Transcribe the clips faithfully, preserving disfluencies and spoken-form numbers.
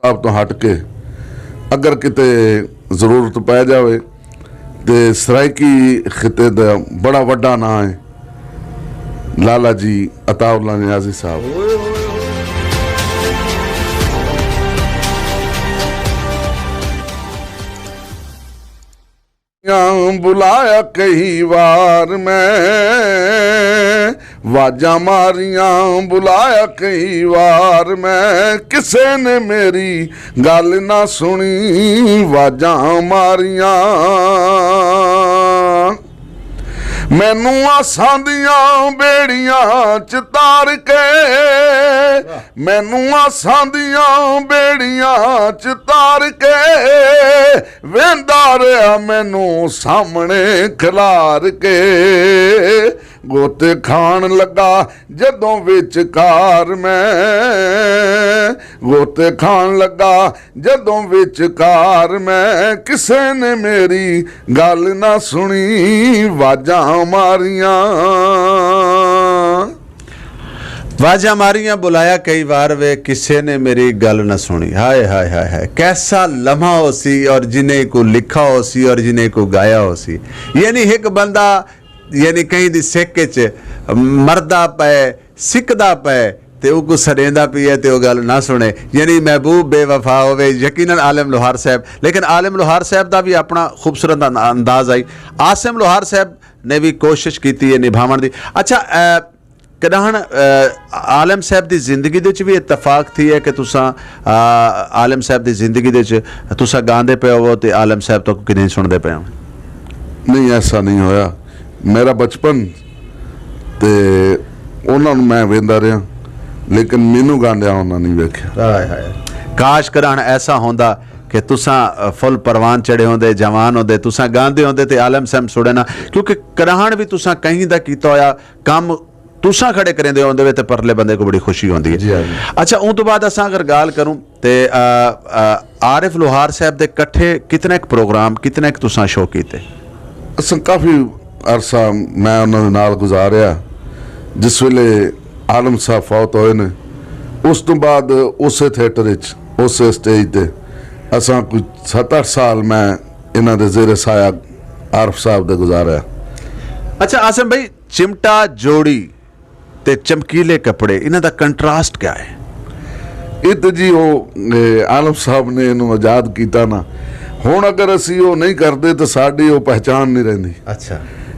آپ تو ہٹ کے اگر کتے ضرورت پی جاوے تے سرائیکی خطے دا بڑا وڈا ناں ہے لالا جی عطا اللہ نیازی صاحب۔ بلایا کئی وار میں واجاں ماریاں، بلایا کئی وار میں، کسے نے میری گل نہ سنی۔ واجاں ماریاں مینوں آساں دیاں بیڑیاں چ تار کے، مینوں آساں دیاں بیڑیاں چ تار کے، ویندا رہیا مینوں سامنے کھلار کے۔ گوتے کھان لگا جدوں وچ کار میں، گوتے کھان لگا جدوں وچ کار میں، کسے نے میری گل نہ سنی، واجاں ماریاں۔ واجہ ماریاں بلایا کئی وار وے، کسے نے میری گل نہ سنی۔ ہائے ہائے ہائے ہائے، کیسا لمحہ ہو سی اور جنہیں کو لکھا ہو سی اور جنہیں کو گایا ہو سی۔ یعنی ایک بندہ، یعنی کہیں دی سکھ چ مردا پے، سکدا پے، تے او کو سڑیندا پی ہے تے او گل نہ سنے۔ یعنی محبوب بے وفا ہوے، یقیناً عالم لوہار صاحب۔ لیکن عالم لوہار صاحب دا بھی اپنا خوبصورت ان-، انداز آئی۔ عاصم لوہار صاحب نے بھی کوشش کیتی ہے نبھاون دی۔ اچھا، اے، کڈاہن، اے، عالم صاحب دی زندگی دے وچ بھی اتفاق تھی ہے کہ تساں، آ، عالم صاحب دی زندگی دے وچ تساں گاندے پے ہو تے عالم صاحب تو کدی نہیں سنتے پے ہو؟ نہیں، ایسا نہیں ہویا۔ میرا بچپن تے انہاں نوں میں ویندا رہیا، لیکن مینوں گاندیاں انہاں نہیں ویکھیا۔ ہائے ہائے۔ کاش کراہن ایسا ہوندا کہ تساں، آ، فل پروان چڑھے ہوندے، جوان ہوندے، تساں گاندے ہوندے تے عالم صاحب سوڑے نہ، کیونکہ کراہن بھی تساں کہیں دا کیتا ہویا کم تساں کھڑے کریندے ہوندے وے تے پرلے بندے کو بڑی خوشی ہوندی ہے۔ جی ہاں جی۔ اچھا، اون تو بعد اساں اگر گال کروں تے، آ، آ، عارف لوہار صاحب دے کٹھے کتنے ایک پروگرام، کتنے ایک تساں شو کیتے؟ اساں کافی عرصہ میں انہاں دے نال گزاریا۔ جس ویلے عالم صاحب فوت ہوئے نے، اس تو بعد اسے تھیٹر وچ، اسے سٹیج تے اساں کوئی ست اٹھ سال میں انہاں دے زیر سایہ عارف صاحب دے گزاریا۔ اچھا عاصم بھائی، چمٹا جوڑی تے چمکیلے کپڑے، انہاں دا کنٹراسٹ کیا ہے؟ یہ تو جی وہ، اے، عالم صاحب نے انہوں آزاد کیتا نا۔ ہن اگر اسی وہ نہیں کردے تو ساڈی وہ پہچان نہیں رہندی۔ اچھا۔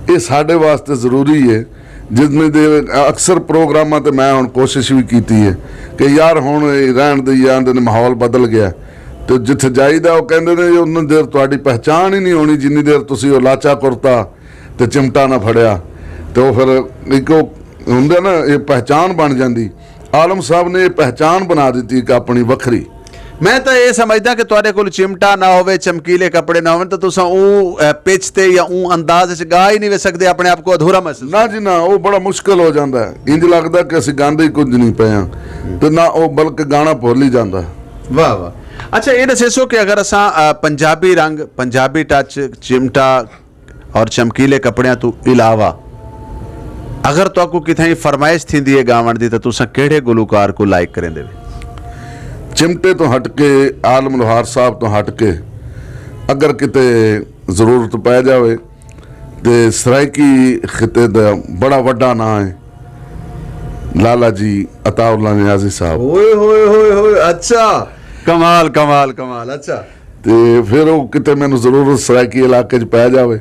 یہ ساڈے واسطے ضروری ہے۔ جتنی دیر اکثر پروگراماں تے میں ہن کوشش بھی کیتی ہے کہ یار ہن یہ رہن دے، یہ آندے نے ماحول بدل گیا۔ تے جتھے جائیدا وہ کہندے نے، "یہ انہاں دیر تہاڈی پہچان ہی نہیں ہونی جنی دیر تسی وہ لاچا کرتا تے چمٹا نہ پھڑیا۔" تے وہ پھر ایک وہ ہوندا نا، یہ پہچان بن جاندی۔ عالم صاحب نے یہ پہچان بنا دتی ایک اپنی وکھری۔ میں تاں یہ سمجھدا کہ تہاڈے کول چمٹا نہ ہووے، چمکیلے کپڑے نہ ہون، تاں تساں او، اے، پچ تے یا او انداز وچ گا ہی نہیں وے سکدے، اپنے آپ کو ادھورا محسوس۔ نہ جی نہ، وہ بڑا مشکل ہو جاندا ہے، انج لگدا کہ اسی گاندے ہی کچھ نہیں پئے ہاں، تے نہ وہ بلکہ گانا بھول ہی جاندا ہے۔ واہ واہ۔ اچھا، یہ دسیسو کہ اگر اساں، آ، پنجابی رنگ، پنجابی ٹچ، چمٹا اور چمکیلے کپڑیاں تو علاوہ اگر تہاکوں کتھائیں فرمائش تھیندی ہے گاون دی، تاں تساں کہڑے گلوکار کو لائک کریندے وے؟ چمٹے تو ہٹ کے، عالم لوہار صاحب تو ہٹ کے اگر کتے ضرورت پی جاوے تے سرائیکی خطے دا بڑا وڈا ناں ہے لالا جی عطا اللہ نیازی صاحب۔ ہوئے ہوئے ہوئے ہوئے، اچھا، کمال کمال کمال، اچھا۔ تے پھر وہ کتے مینوں ضرورت سرائیکی علاقے چ پی جاوے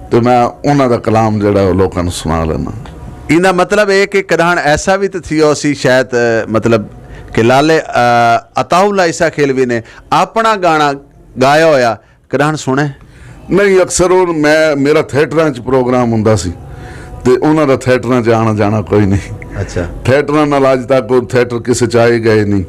تے میں انہاں دا کلام جڑا ہے وہ لوکاں نوں سنا لینا۔ ایندا مطلب اے کہ کدان ایسا بھی تے تھیا سی شاید، اے، مطلب کہ لالے، اے، عطا اللہ عیسیٰ کھیلوی نے اپنا گانا گایا ہویا کدان سنے؟ نہیں، اکثر وہ میں، میرا تھیٹراں چ پروگرام ہوندا سی تے انہاں دا تھیٹراں چ آنا جانا کوئی نہیں۔ اچھا۔ تھیٹراں نال اج تک وہ تھیٹر کسے چ آئے گئے نہیں۔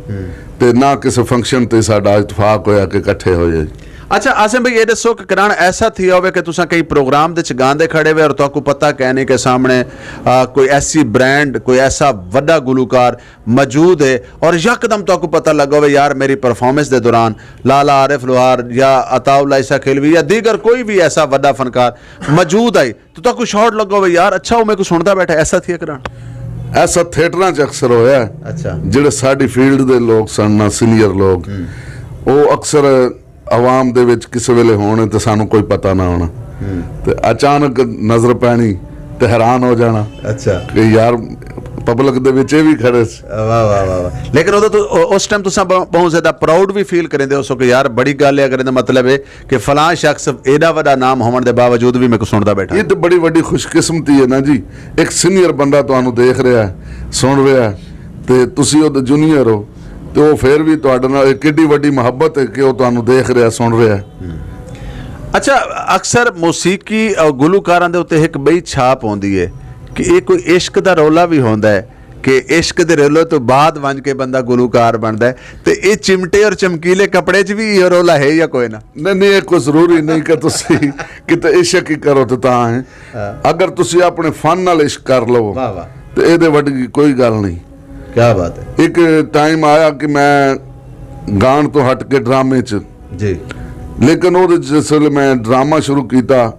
تے نہ کسے فنکشن تے ساڈا اتفاق ہویا کہ اکٹھے ہوئے۔ اچھا عاصم بھائی، یہ دسو کہ کران ایسا تھیا ہوئے کہ تساں کئی پروگرام دے چ گاندے کھڑے ہوئے اور تہاکوں پتہ کہنے کہ سامنے، آ، کوئی ایسی برانڈ، کوئی ایسا وڈا گلوکار موجود ہے اور یکدم تہاکوں پتہ لگا ہوئے، یار، میری پرفارمنس دے دوران لالا عارف لوہار یا عطا اللہ عیسیٰ کھلوی یا دیگر کوئی بھی ایسا وڈا فنکار موجود ہے، تو تہاکوں شاٹ لگا ہوئے، یار، اچھا، وہ میرے کو سندا بیٹھا، ایسا تھیا کران؟ ایسا تھیٹراں چ اکثر ہویا ہے۔ اچھا۔ جڑے ساڈی فیلڈ دے لوگ سن، نہ سینئر لوگ، او اکثر عوام دے وچ کسے ویلے ہونے تے سانوں کوئی پتہ نہ ہونا، تے اچانک نظر پینی تے حیران ہو جانا اچھا۔ کہ یار، پبلک دے وچ اے وی کھڑے سی۔ واہ واہ واہ واہ۔ لیکن ادو تو، اس ٹائم تساں بہت زیادہ پراؤڈ وی فیل کریندے ہو سو کہ یار، بڑی گل ہے، کریندے مطلب ہے کہ فلاں شخص ایڈا وڈا نام ہون دے باوجود وی میں کو سندا بیٹھا۔ یہ تو بڑی وڈی خوش قسمتی ہے نا جی، ایک سینئر بندہ تانوں دیکھ رہا ہے، سن رہا ہے، تے تسی او جونیئر ہو، تے او فیر وی تہاڈے نال ایک ایڈی وڈی محبت ہے کہ او تہانوں دیکھ رہا، سن رہا۔ اچھا، اکثر موسیقی اور گلوکاراں دے اُتے ایک بئی چھاپ ہوندی ہے کہ یہ کوئی عشق دا رولا بھی ہوندا ہے کہ عشق دے رولے تو بعد ونج کے بندہ گلوکار بندا ہے۔ تے یہ چمٹے اور چمکیلے کپڑے چ بھی یہ رولا ہے یا کوئی نہ؟ نہیں نہیں، یہ کوئی ضروری نہیں کہ تسی کتے عشق ہی کرو تے تاں ہے۔ اگر تسی اپنے فن نال عشق کر لو، تے اے دے وڈی کوئی گل نہیں۔ کیا بات ہے۔ ایک ٹائم آیا کہ میں گان تو ہٹ کے ڈرامے چ، جی۔ لیکن او دے جس ویلے میں ڈرامہ شروع کیتا،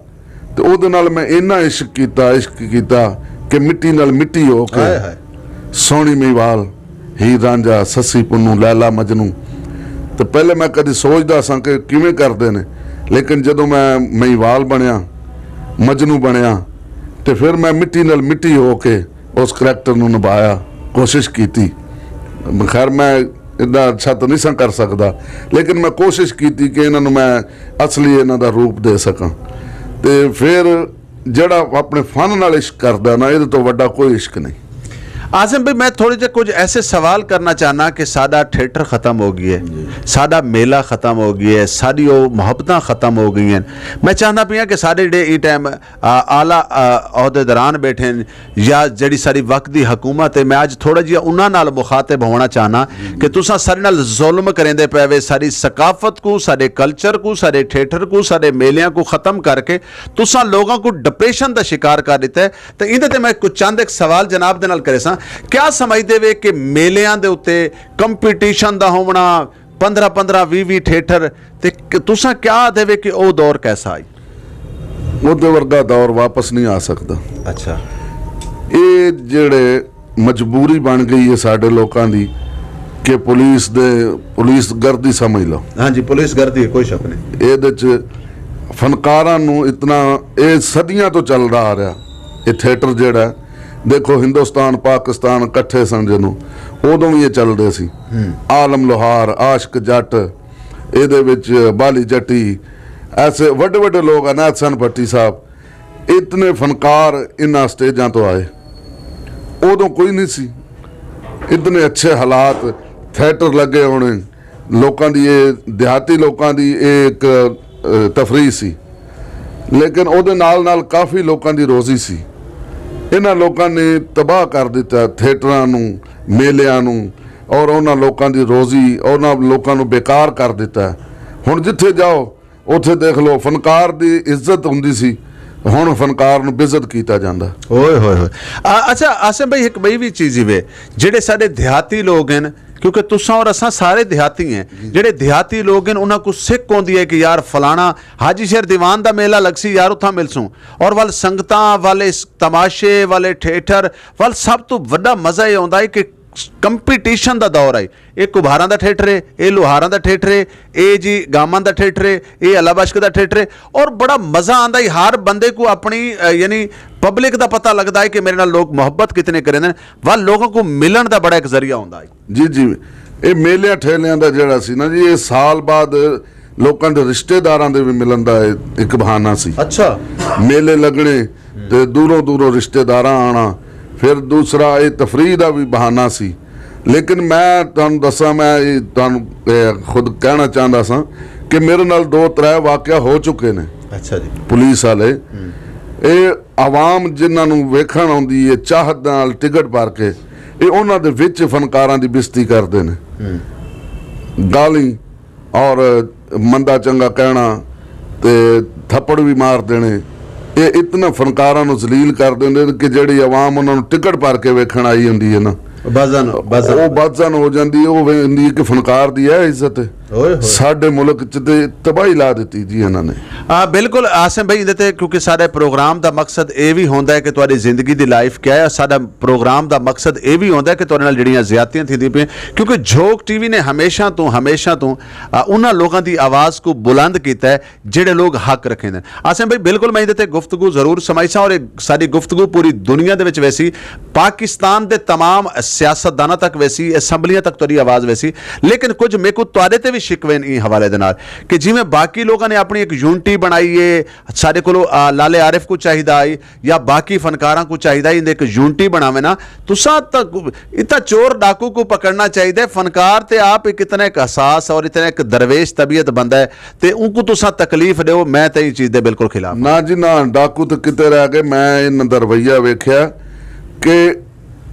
تے او دے نال میں اینا عشق کیتا، عشق کیتا کہ مٹی نال مٹی ہو کے سوہنی مہیوال، ہیر رانجھا، سسی پنو، لیلا مجنو۔ تے پہلے میں کدی سوچدا ساں کہ کیویں کردے نے، لیکن جدوں میں مہیوال بنیا، مجنو بنیا، تے پھر میں مٹی نال مٹی ہو کے اس کریکٹر نوں نبھایا، کوشش کیتی۔ خیر، میں اتنا اچھا تو نہیں سا کر سکدا، لیکن میں کوشش کیتی کہ انہاں نوں میں اصلی انہاں دا روپ دے سکاں۔ تے پھر جڑا اپنے فن نال عشق کردا نا، اے تو وڈا کوئی عشق نہیں۔ عاصم بھائی، میں تھوڑے جے کچھ ایسے سوال کرنا چاہنا کہ ساڈا تھیٹر ختم ہو گئی ہے، ساڈا میلہ ختم ہو گیا ہے، ساڈی او محبتاں ختم ہو گئی ہیں۔ میں چاہنا پیا کہ ساڈے جڑے ای ٹائم آ، اعلیٰ، آ، عہدیداران بیٹھے ہیں یا جڑی ساری وقت دی حکومت ہے، میں اج تھوڑا جہا انہاں نال مخاطب ہونا چاہنا کہ تساں سارے نال ظلم کریندے پے وے، ساری ثقافت کو، سارے کلچر کو، سارے تھیٹر کو، سارے میلیاں کو ختم کر کے تساں لوگاں کو ڈپریشن دا شکار کر دیتا ہے۔ تے ایندے تے میں کچھ چند ایک سوال جناب دے نال کرے ساں، کیا سمجھدے وے کہ میلیاں دے اُتے کمپٹیشن دا ہونا، پندرہ پندرہ، ویہہ ویہہ تھیٹر، تے ک-، تساں کیا آدھے وے کہ او دور کیسا آئی؟ اوہدے ورگا دور واپس نہیں آ سکدا۔ اچھا۔ اے جڑے مجبوری بن گئی ہے ساڈے لوکاں دی کہ پولیس دے، پولیس گردی سمجھ لو۔ ہاں جی، پولیس گردی ہے، کوئی شک نہیں۔ اے دے چ فنکاراں نوں اتنا، اے صدیاں تو چلدا آ رہیا۔ اے تھیٹر جڑا ہے، دیکھو، ہندوستان پاکستان کٹھے سن جنوں، ادوں وی اے چلدے سی۔ عالم لوہار، عاشق جٹ، اے دے وچ بالی جٹی، ایسے وڈے وڈے لوگ، عنایت حسین بھٹی صاحب، اتنے فنکار انہاں سٹیجاں تو آئے۔ ادوں کوئی نہیں سی، اتنے اچھے حالات، تھیٹر لگے ہونے، لوکاں دی اے، دیہاتی لوکاں دی اے ایک، اے، تفریح سی، لیکن او دے نال نال کافی لوکاں دی روزی سی۔ انہاں لوکاں نے تباہ کر دتا تھیٹراں نوں، میلیاں نوں، اور انہاں لوکاں دی روزی، انہاں لوکاں نوں بیکار کر دتا۔ ہن جتھے جاؤ، اوتھے دیکھ لو، فنکار دی عزت ہوندی سی، ہن فنکار نوں بے عزت کیتا جاندا۔ اوئے ہوئے ہوئے۔ آ، اچھا، آصف بھائی، ایک بئی وی چیز ہی وے، جڑے ساڈے دیہاتی لوگ ہیں، کیونکہ تساں اور اساں سارے دیہاتی ہیں، جڑے دیہاتی لوگ ہیں، انہاں کو سکھ ہوندی ہے کہ یار، فلانا حاجی شیر دیوان دا میلہ لگ سی یار، اتھاں مل سوں۔ اور ول سنگتاں والے، تماشے والے، تھیٹر ول، سب تو وڈا مزہ یہ ہوندا ہے کہ کمپٹیشن دا دور ہے۔ اے کبھاراں دا تھیٹر ہے، اے لوہاراں دا تھیٹر ہے، اے جی گاماں دا تھیٹر ہے، اے اللہ بخش دا تھیٹر ہے۔ اور بڑا مزہ آندا ہے، ہر بندے کو اپنی، اے، یعنی پبلک دا پتہ لگدا ہے کہ میرے نال لوگ محبت کتنے کریں دے۔ ول لوگوں کو ملن دا بڑا ایک ذریعہ ہوندا ہے۔ جی جی، اے میلیاں ٹھیلیاں دا جڑا سی نا جی، اے سال بعد لوکاں دے رشتے داراں دے وی ملن دا اے، اک بہانہ سی۔ اچھا۔ میلے لگنے تے دوروں دوروں رشتے داراں آنا، پھر دوسرا اے تفریح دا وی بہانہ سی۔ لیکن میں تانوں دساں، میں اے تانوں، اے، خود کہنا چاہندا ساں کہ میرے نال دو ترے واقعہ ہو چکے نے۔ اچھا جی۔ پولیس والے اے عوام جنہاں نوں ویکھن آندی ہے، چاہت نال ٹکٹ بھر کے، اے انہاں دے وچ فنکاراں دی بےعزتی کردے نے۔ گالیں اور مندا چنگا کہنا تے تھپڑ وی مار دینے۔ اے اتنا فنکاراں نوں ذلیل کر دیندے نے کہ جیڑی عوام انہاں نوں ٹکٹ بھر کے ویکھن آئی ہوندی ہے نا، بازن، بازن۔ او بازن ہو جاندی ہے، او ویندی ہے کہ فنکار دی اے عزت ہے۔ ساڈے ملک چ تے تباہی لا دتی جی انہاں نے۔ آ، بالکل آسم بھائی، اندے تے کیونکہ ساڈے پروگرام دا مقصد اے وی ہوندا ہے کہ تہاڈی زندگی دی لائف کیا ہے۔ ساڈا پروگرام دا مقصد اے وی ہوندا ہے کہ تہاڈے نال جڑیاں زیادتیاں تھیندی پئیں، کیونکہ جھوک ٹی وی نے ہمیشہ تو، ہمیشہ تو، آ، انہاں لوکاں دی آواز کو بلند کیتا ہے جڑے لوگ حق رکھیں دے۔ آسم بھائی، بالکل میں اندے تے گفتگو ضرور سمائیساں اور ایک ساری گفتگو پوری دنیا دے وچ ویسی، پاکستان دے تمام سیاستداناں تک ویسی، اسمبلیاں تک تہاڈی آواز ویسی، لیکن کچھ میرے کو تہاڈے تے بھی شکوے نے ایں حوالے دے نال کہ جویں باقی لوکاں نے اپنی ایک یونٹی بنائی ہے، ساڈے کولو، آ، لالے عارف کو چاہیدا ہے یا باقی فنکاراں کو چاہیدا ہے، ایندے ایک یونٹی بناوے نا۔ تساں تک اتنا چور ڈاکو کو پکڑنا چاہیدا ہے۔ فنکار تے آپ ایک اتنا ایک حساس اور اتنا ایک درویش طبیعت بندہ ہے، تے ان کو تساں تکلیف دیو، میں تے اس چیز دے بالکل خلاف ہاں۔ نہ جی نہ، ڈاکو تے کتے رہ گئے۔ میں ان دا رویہ ویکھیا کہ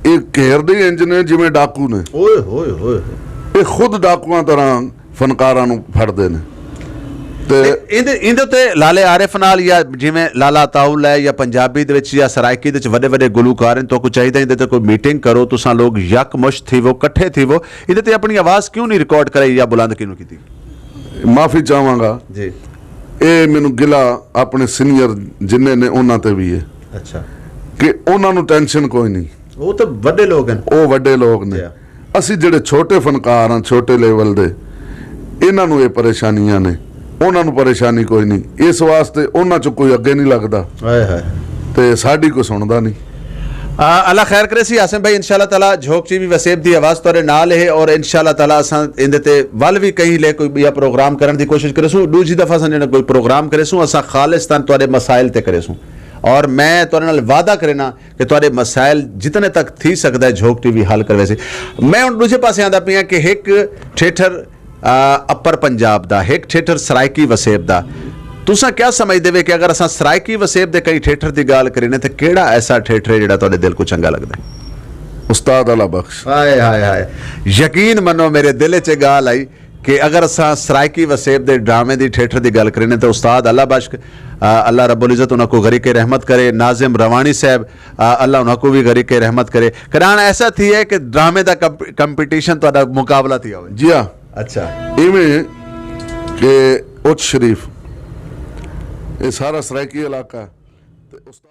ایک گھیر دے انج نے جویں ڈاکو نے۔ اوئے ہوئے ہوئے ہوئے۔ یہ خود ڈاکواں طرح فنکاراں نوں پھڑدے نے۔ تے ایندے ایندے تے لالے عارف نال یا جویں لالا تاؤل ہے یا پنجابی دے وچ یا سرائیکی دے وچ وڈے وڈے گلوکار ہیں، تو کو چاہیدا ایندے تے کوئی میٹنگ کرو، تساں لوگ یک مشت تھیوو، کٹھے تھیوو، ایندے تے اپنی آواز کیوں نہیں ریکارڈ کرائی یا بلند کیوں نہیں کیتی؟ معافی چاہواں گا۔ جی۔ اے مینوں گلا اپنے سینئر جنہیں نے انہاں تے بھی ہے اچھا۔ کہ انہاں نوں ٹینشن کوئی نہیں۔ وہ تو وڈے لوگ ہیں۔ او وڈے لوگ نے۔ جی۔ اسی جڑے چھوٹے فنکار ہاں، چھوٹے لیول دے، انہاں نوں اے پریشانیاں نے، انہاں نوں پریشانی کوئی نہیں۔ اس واسطے انہاں چوں کوئی اگے نہیں لگدا ہائے ہائے۔ تے ساڈی کوئی سندا نہیں۔ آ، اللہ خیر کرے سی آسم بھائی، انشاءاللہ تعالیٰ جھوک چی بھی وسیب دی آواز تورے نال ہے اور انشاءاللہ تعالیٰ اساں ایندے تے ول بھی کہیں لے کوئی یا پروگرام کرن دی کوشش کرے سوں۔ دوسری دفعہ اساں جنہاں کوئی پروگرام کرے سوں، اساں خالص تن تورے مسائل تے کرے سوں۔ اور میں تورے نال وعدہ کرنا کہ تہاڈے مسائل جتنے تک تھی سکدا ہے جھوک ٹی وی حل کروے سی۔ میں ہن دوجے پاسے آندا پیاں کہ ایک تھیٹر، آ، اپر پنجاب دا، ایک تھیٹر سرائیکی وسیب دا، تساں کیا سمجھدے وے کہ اگر اساں سرائیکی وسیب دے کئی تھیٹر دی گال کرینے تے کیڑا ایسا تھیٹر ہے جڑا تہاڈے دل کو چنگا لگدا ہے؟ استاد اللہ بخش۔ ہائے ہائے ہائے، یقین منو میرے دل چ گال آئی کہ اگر اساں سرائیکی وسیب دے ڈرامے دی تھیٹر دی گل کرینے تے استاد اللہ بخش، آ، اللہ رب العزت انہاں کو غریق رحمت کرے، ناظم روانی صاحب، آ، اللہ انہاں کو بھی غریق رحمت کرے۔ کرانا ایسا تھی ہے کہ ڈرامے دا کمپ-، کمپٹیشن تہاڈا مقابلہ تھی ہوئے۔ جی ہاں۔ اچھا۔ ایویں کہ اچ شریف، یہ سارا سرائیکی علاقہ ہے۔ تے استاد